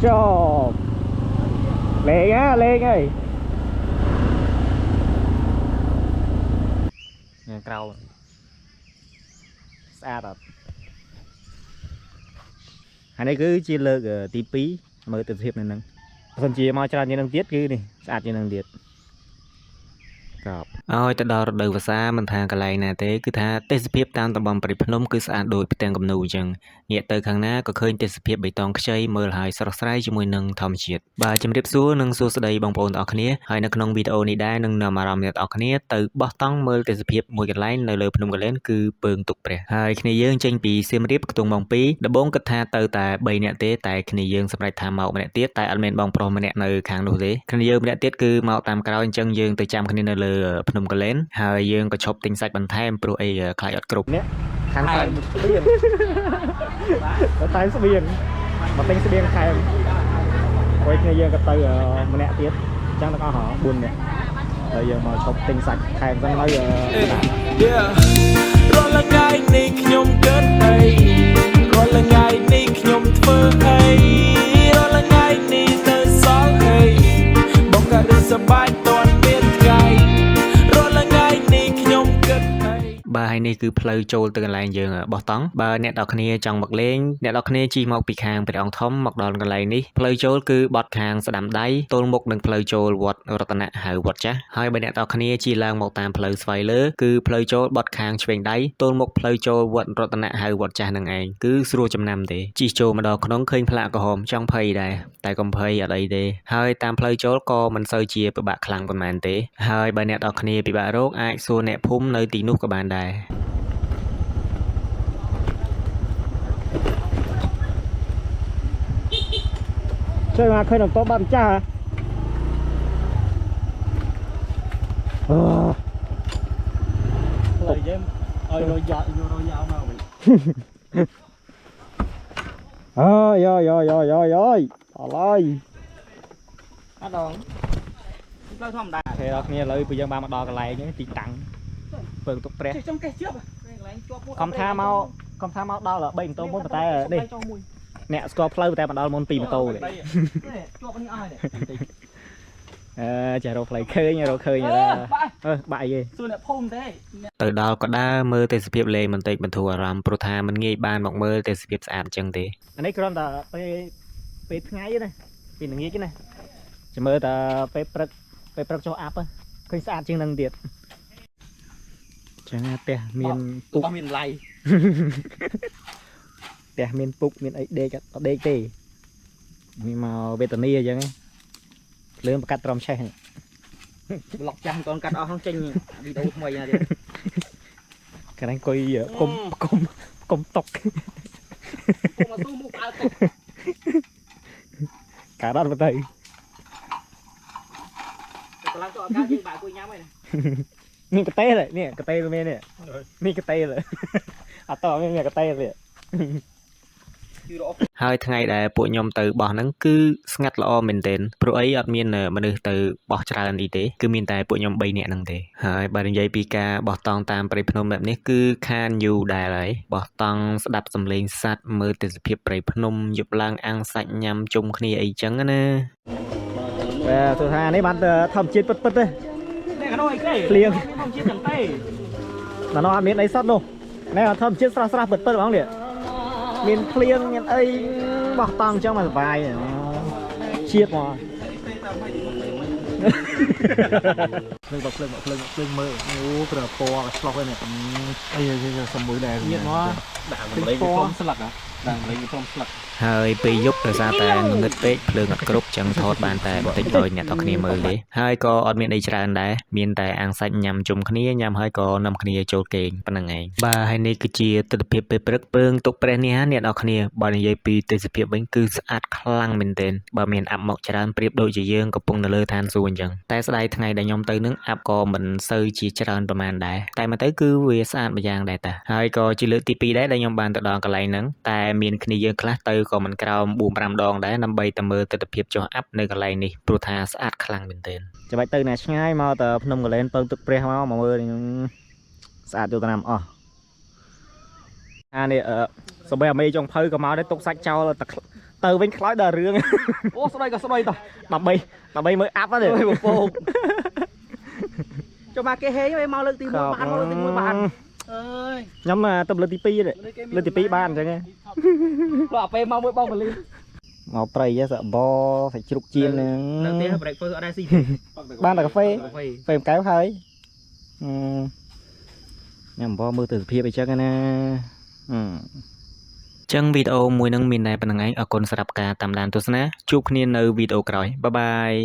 ចប់លេងហ่ะលេងហើយញ៉ាំក្រៅស្អាតអត់ហើយនេះគឺជាលើកទី2មើលទិដ្ឋភាពនៅហ្នឹងបើសិនជាមកច្រើនជាងនឹងទៀតគឺនេះស្អាតជាងនឹងទៀតកប់ ឲ្យទៅដល់រដូវវស្សាមិនថាកន្លែងណាទេគឺថាទេសភាពតាមតំបន់ព្រៃភ្នំគឺស្អាតដូចផ្ទាំងគំនូរអញ្ចឹងងាកទៅខាងណាក៏ឃើញទេសភាពបៃតងខ្ចីមើលហើយស្រស់ស្រាយជាមួយនឹងធម្មជាតិបាទជំរាបសួរនិងសួស្តីបងប្អូនទាំងអស់គ្នាហើយនៅក្នុងវីដេអូនេះដែរនឹងនាំអារម្មណ៍អ្នកទាំងអស់គ្នាទៅបោះតង់មើលទេសភាពមួយកន្លែងនៅលើភ្នំកលែនគឺពើងទុកព្រះហើយគ្នាយើងចេញពីសៀមរាបខ្ទង់ម៉ោង2ដំបូងគិតថាទៅតែ3នាក់ទេតែគ្នាយើងសម្រេចថាមកម្នាក់ទៀតតែអត់មានបងប្រុសម្នាក់នៅខាងនោះទេគ្នាយើងម្នាក់ទៀតគឺមកតាមក្រោយអញ្ចឹងយើងទៅចាំគ្នានៅលើភ្នំកលែនហើយយើងក៏ឈប់ទិញសាច់បន្ថែមព្រោះអីខ្លាចអត់គ្រប់ ខាងថែមស្បៀងទៅថែមស្បៀងមកទិញស្បៀងថែមព្រោះគ្នាយើងក៏ទៅម្នាក់ទៀតអញ្ចឹងទាំងអស់4នាក់ហើយយើងមកឈប់ទិញសាច់ថែមសិនហើយ Yeah រាល់ថ្ងៃនេះខ្ញុំគិតអីរាល់ថ្ងៃនេះខ្ញុំធ្វើអីរាល់ថ្ងៃនេះទៅសល់អីបងក៏រឹសសប្បាយតន់មានថ្ងៃរាល់ថ្ងៃនេះខ្ញុំគិតអី បាទហើយនេះគឺផ្លូវចូលទៅកន្លែងយើងបោះតង់បើអ្នកនរគ្នាចង់មកលេងអ្នកនរគ្នាជិះមកពីខាងព្រះអង្គធំមកដល់កន្លែងនេះផ្លូវចូលគឺបត់ខាងស្ដាំដៃទល់មុខនឹងផ្លូវចូលវត្តរតនៈហៅវត្តចាស់ហើយបើអ្នកនរគ្នាជិះឡើងមកតាមផ្លូវស្វាយលើគឺផ្លូវចូលបត់ខាងឆ្វេងដៃទល់មុខផ្លូវចូលវត្តរតនៈហៅវត្តចាស់នឹងឯងគឺស្រួលចំណាំទេជិះចូលមកដល់ក្នុងឃើញផ្លាកក្រហមចង់ភ័យដែរតែកុំភ័យអត់អីទេហើយតាមផ្លូវចូលក៏មិនសូវជាពិបាកខ្លាំងប៉ុន្មានទេហើយបើអ្នកនរគ្នាពិបាករកអាចសួរអ្នកភូមិនៅទីនោះក៏បានដែរ ជួយមកឃើញតបបាត់ម្ចាស់ហ៎អឺ ផ្លូវយើងឲ្យរយយករយយកមកវិញ អើយយយយយយអល់ហើយ អត់ដងផ្លូវធម្មតា គេដល់គ្នាឥឡូវពួកយើងបានមកដល់កន្លែងហ្នឹងទីតាំងពើងទុកព្រះ ចុងកេះជឿបកន្លែងជាប់មួយក ុំថាមកកុំថាមកដល់3ម៉ូតូមុនប៉ុន្តែនេះអ្នកស្គាល់ផ្លូវតែមកដល់មុន2ម៉ូតូទេ ជាប់នេះអស់ហើយ អឺចេះរកផ្លូវឃើញរកឃើញអឺបាក់អីគេ សួរអ្នកភូមិទេ ទៅដល់ក៏ដើរមើលទេសភាពលេងបន្តិចបន្ធូរអារម្មណ៍ព្រោះថាมันងាយបានមកមើលទេសភាពស្អាតអញ្ចឹងទេ អានេះគ្រាន់តែពេលពេលថ្ងៃណាពេលល្ងាចណាចាំមើលតែពេលព្រឹកពេលព្រឹកចុះអាប់ឃើញស្អាតជាងនឹងទៀតចឹងផ្ទះមានពុក ពុកមានតម្លៃ ផ្ទះមានពុកមានអីដេកអត់ដេកទេមានមកវេទនីអញ្ចឹងភ្លើងប្រកាត់ត្រឹមឆេះនេះ ប្លុកចាស់មិនទាន់កាត់អស់ហ្នឹងចេញវីដេអូថ្មីណាទៀត កន្លែងអង្គុយគុំគុំគុំតុក ពុកមកស៊ូមុខផ្អើលទុក កើតអត់បើទៅ ទៅឡើងទៅអកាសយើងបាក់អង្គុយញ៉ាំហើយ នេះកតេលនេះកតេលមាននេះនេះកតេលអត់តមានកតេលនេះ គឺរក ហើយថ្ងៃដែលពួកខ្ញុំទៅបោះហ្នឹងគឺស្ងាត់ល្អមែនទែនព្រោះអីអត់មានមនុស្សទៅបោះច្រើនអីទេគឺមានតែពួកខ្ញុំ3នាក់ហ្នឹងទេហើយបើនិយាយពីការបោះតង់តាមព្រៃភ្នំបែបនេះគឺខានយូរដែរហើយបោះតង់ស្ដាប់សំឡេងសត្វមើលទេសភាពព្រៃភ្នំយប់ឡើងអាំងសាច់ញ៉ាំជុំគ្នាអីចឹងណា បាទទោះថានេះបានធម្មជាតិពិតពិតទេ នេះកណោអីគេ ភ្លៀង មានធម្មជាតិចឹងទេ ដល់នោះអត់មានអីសតនោះណែធម្មជាតិស្រស់ស្រស់ពិតពិតហ្មងនេះមានភ្លៀងមានអីបោះតង់អញ្ចឹងមកសុបាយជាតិហ្មង ភ្លើងបើភ្លើងបើភ្លើងភ្លើងមើលអូព្រោះពណ៌ឆ្លោះហ្នឹង អីសុំមួយដែរ ញៀតមក ដាក់ម្លេងវាព្រមស្លឹកដាក់ម្លេងវាព្រមស្លឹក ហើយពេលយប់ដោយសារតែងងឹតពេកភ្លើងអត់គ្រប់ចឹងថតបានតែបន្តិចឲ្យអ្នកទាំងគ្នាមើលទេហើយក៏អត់មានអីច្រើនដែរមានតែអាំងសាច់ញ៉ាំជុំគ្នាញ៉ាំហើយក៏នាំគ្នាចូលគេងប៉ុណ្្នឹងឯងបាទហើយនេះគឺជាទិដ្ឋភាពពេលព្រឹកពើងទុកព្រះនេះហាអ្នកនរគ្នាបើនិយាយពីទេសភាពវិញគឺស្អាតខ្លាំងមែនទែនបើមានអាប់មកច្រើនប្រៀបដូចជាយើងកំពុងនៅលើឋានសួគ៌អញ្ចឹងតែស្ដាយថ្ងៃដែលខ្ញុំទៅនឹងអាប់ក៏មិនសូវជាច្រើនប្រហែលដែរតែមកទៅគឺវាស្អាតម្យ៉ាងដែរតាហើយក៏ជាលើកទី2ដែរដែលខ្ញុំបានទៅដល់កន្លែងហ្នឹងតែមានគ្នាយើងខ្លះទៅក៏មិនក្រោម4 5ដងដែរដើម្បីទៅមើលទិដ្ឋភាពចុះអាប់នៅកន្លែងនេះព្រោះថាស្អាតខ្លាំងមែនទែន ចាំបាច់ទៅណាឆ្ងាយមកតភ្នំកលែនពងទឹកព្រះមកមកមើលនេះស្អាតយកទៅណាមអស់អានេះអឺសម្បីអាមេចុងភៅក៏មកដែរទុកសាច់ចោលតែ ទៅវិញខ្លោចដល់រឿង អូស្ដីក៏ស្ដីតោះ ដើម្បីដើម្បីមើលអាប់ហ្នឹង អើយពពកចុះមកគេហេងមកលើកទី1បានមកលើកទី1បានអើយ ខ្ញុំទៅលើកទី2ទេលើកទី2បានអញ្ចឹង លោកអាពេលមកមួយបងបលី មកព្រៃសបសាច់ជ្រូកចៀនហ្នឹង នៅផ្ទះ breakfast អត់ដែរស៊ី បានតែកាហ្វេ កាហ្វេ ពេលមួយកែវហើយអឺញ៉ាំអំបិលមើលទស្សនភាពអីចឹងណាអឺ ចឹងវីដេអូមួយនឹងមានតែប៉ុណ្្នឹងឯងអរគុណសម្រាប់ការតាមដានទស្សនាជួបគ្នានៅវីដេអូក្រោយបាយបាយ។